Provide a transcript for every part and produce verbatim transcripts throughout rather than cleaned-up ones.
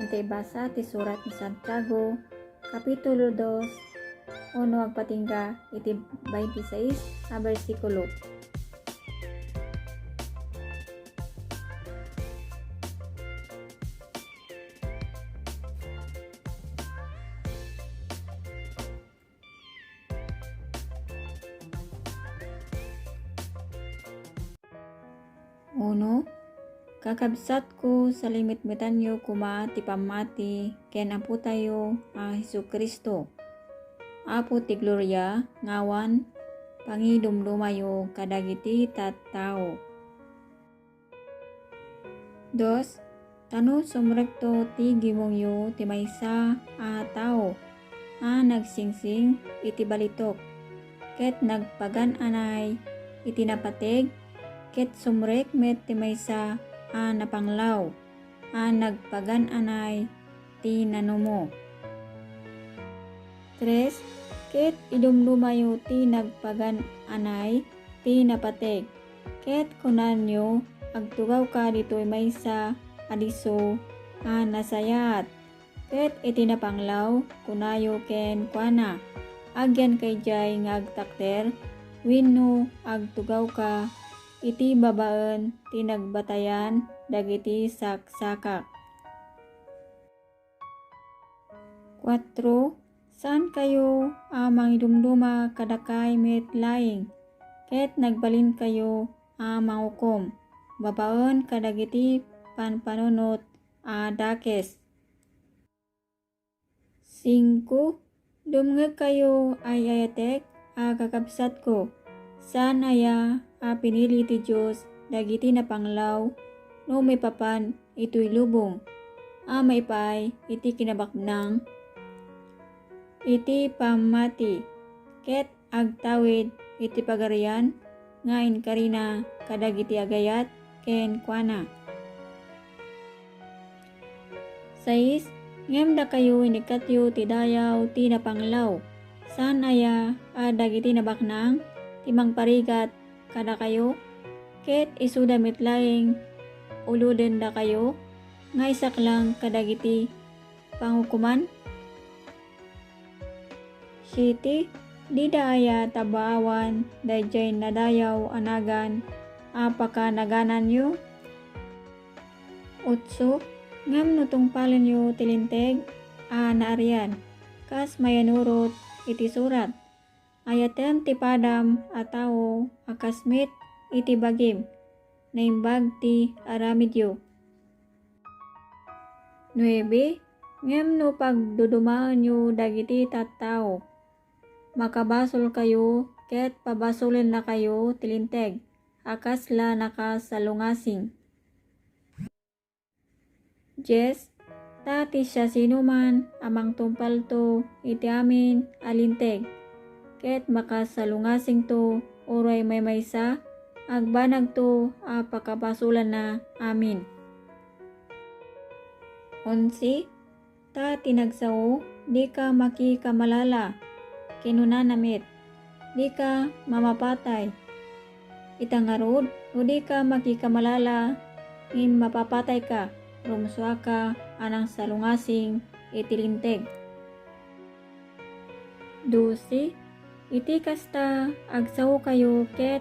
Iti basa ti surat ni Santiago, Kapitulo dos, uno agpatingga iti twenty-six a bersikulo. Uno, kakabsatko, salimetmetanyo koma ti pammati ken Apotayo a Jesu-Cristo, Apo ti gloria, nga awan pangidumdumayo kadagiti tattao. Dos, ta no sumrekto ti gimongyo ti maysa a tao a nagsingsing iti balitok, ket nagpagan-anay iti napateg, ket sumrek met ti maysa a napanglaw a nagpagan-anay ti nanumo. Tres, ket idumdumayo ti nagpagan-anay ti napateg, ket kunanyo, "Agtugawka ditoy maysa a disso a nasayaat." Ket iti napanglaw, kunayo kenkuana, "Agyanka idiay nga agtakder," wenno "Agtugawka iti babaen ti nagbatayan dagiti saksakak." Kuatro, saankayo a mangidumduma kadakay met laeng, ket nagbalinkayo a mangukom babaen kadagiti panpanunot a dakes. Singko, dumngegkayo ay-ayatek a kakabsatko. Saan aya a pinili ti Dios dagiti napanglaw no maipapan itoy lubong a maipaay iti kinabaknang iti pammati, ket agtawid iti Pagarian nga inkarina kadagiti agayat kenkuana. Sais, ngem dakayo, inikatyo ti dayaw ti napanglaw. Saan aya a dagiti nabaknang ti mangparigat kadakayo, ket isuda met laeng ulodendakayo nga isaklang kadagiti pangukoman? Siete, dida aya tabaawan daydiay nadayaw a nagan a pakanagananyo? Otso, ngem no tungpalenyo ti Linteg a naarian, kas mayanurot iti surat, "Ayatem ti padam a tao a kas met iti bagim, naimbag ti aramidyo." Nuebe, ngem no pagdudumaenyo dagiti tattao, makabasolkayo ket pabasolennakayo ti Linteg a kasla nakasalungasing. Dies, ta ti siasinoman a mangtungpalto iti amin a Linteg, ket makasalungasingto uray maymaysa, agbanagto a pakabasolanna amin. Onse, ta ti nagsao, dika makikamalala, kinunana met, "Dika mamapatay." Ita ngarud, no dika makikamalala ngem mapapatayka, rumsuaka a nangsalungasing iti Linteg. Dose, iti kasta, agsaokayo ket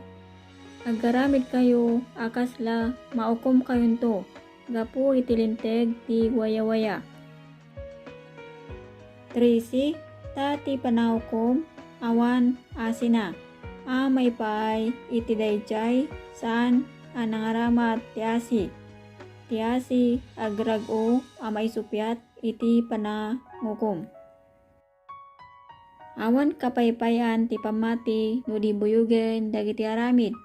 agaramidkayo a kasla maukomkayonto gapu iti Linteg ti wayawaya. Trese, ta ti panaukom awan asina a maipaay iti daydiay saan a nangaramat ti asi. Ti asi agrag-o a maisuppiat iti panangukom. Awan kapaypayan ti pammati no di buyogen dagiti aramid.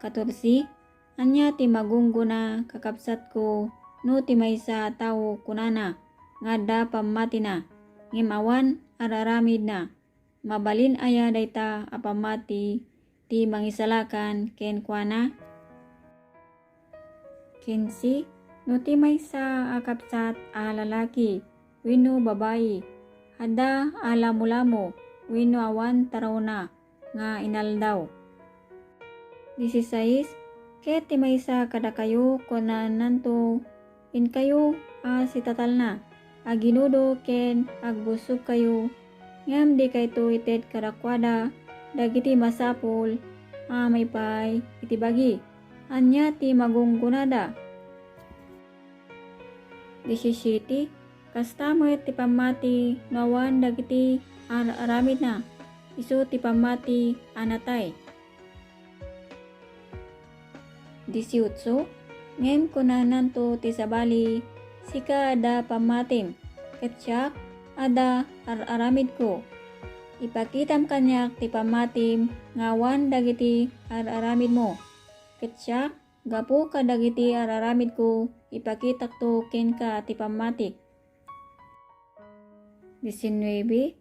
Katorse, ania ti magunggona, kakabsatko, no ti maysa a tao kunana nga adda pammatina, ngem awan ar-aramidna? Mabalin aya dayta a pammati ti mangisalakan kenkuana? Kinse, no ti maysa a kabsat a lalaki wenno babai adda a lamolamo wenno awan tarawna nga inaldaw. Disisais, ket ti maysa kadakayo kunananto Inkayo a sitatalna, aginudo ken agbusogkayo, ngem dikayto ited kadakuada dagiti masapul a maipaay iti bagi. Ania ti magunggonada? Disisyete, kasta met ti pammati no awan dagiti ar-aramidna, isu ti pammati a natay. Disiotso, ngem kunananto ti sabali, sika adda pammatim, ket siak adda ar-aramidko. Ipakitam kaniak ti pammatim nga awan dagiti ar-aramidmo, ket siak, gapu kadagiti ar-aramidko, ipakitakto kenka ti pammatik. Disinuebe,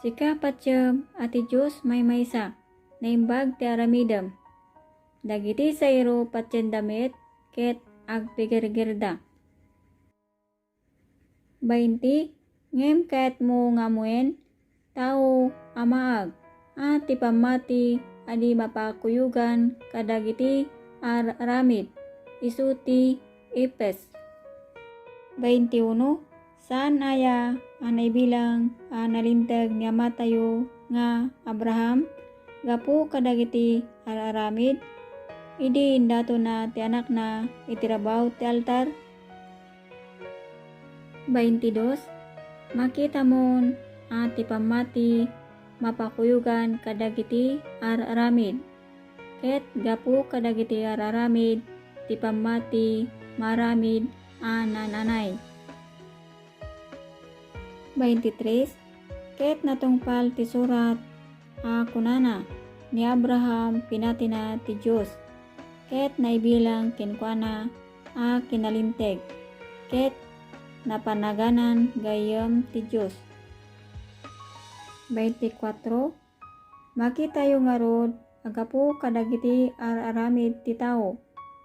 sika patiem a ti Dios maymaysa, naimbag ti aramidem. Dagiti sairo patienda met ket agpigergerda. Bainte, ngem kayatmo nga ammoen, tao a maag, a ti pammati a di mapakuyogan kadagiti ar-aramid, isu ti Epes. Bainte uno, saan aya a naibilang a nalinteg ni amatayo nga Abraham gapu kadagiti ar-aramid, idi indatonna ti anakna iti rabaw ti altar? Bainte dos, makitamon a ti pammati mapakuyogan kadagiti ar-aramid, ket gapu kadagiti ar-aramid ti pammati maaramid a naan-anay. Bainte tres, ket natungpal ti surat a kunana, ni Abraham pinatina ti Dios, ket naibilang kenkuana a kinalinteg, ket napanaganan gayyem ti Dios. Bainte kuatro, makitayo ngarud a gapu kadagiti ar-aramid ti tao,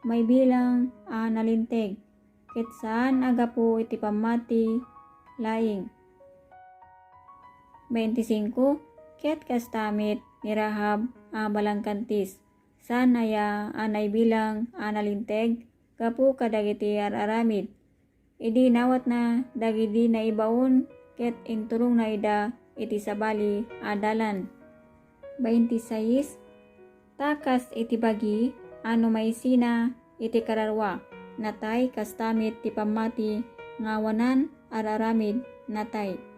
maibilang a nalinteg, ket saan a gapu iti pammati laeng. Bainte singko, ket kasta met ni Rahab a balangkantis, saan aya a naibilang a nalinteg gapu kadagiti ar-aramid, idi inawatna dagidi naibaon ket inturongna ida iti sabali a dalan. Bainte sais, ta kas iti bagi a no maisina iti kararua, natay, kasta met ti pammati nga awanan ar-aramid, natay.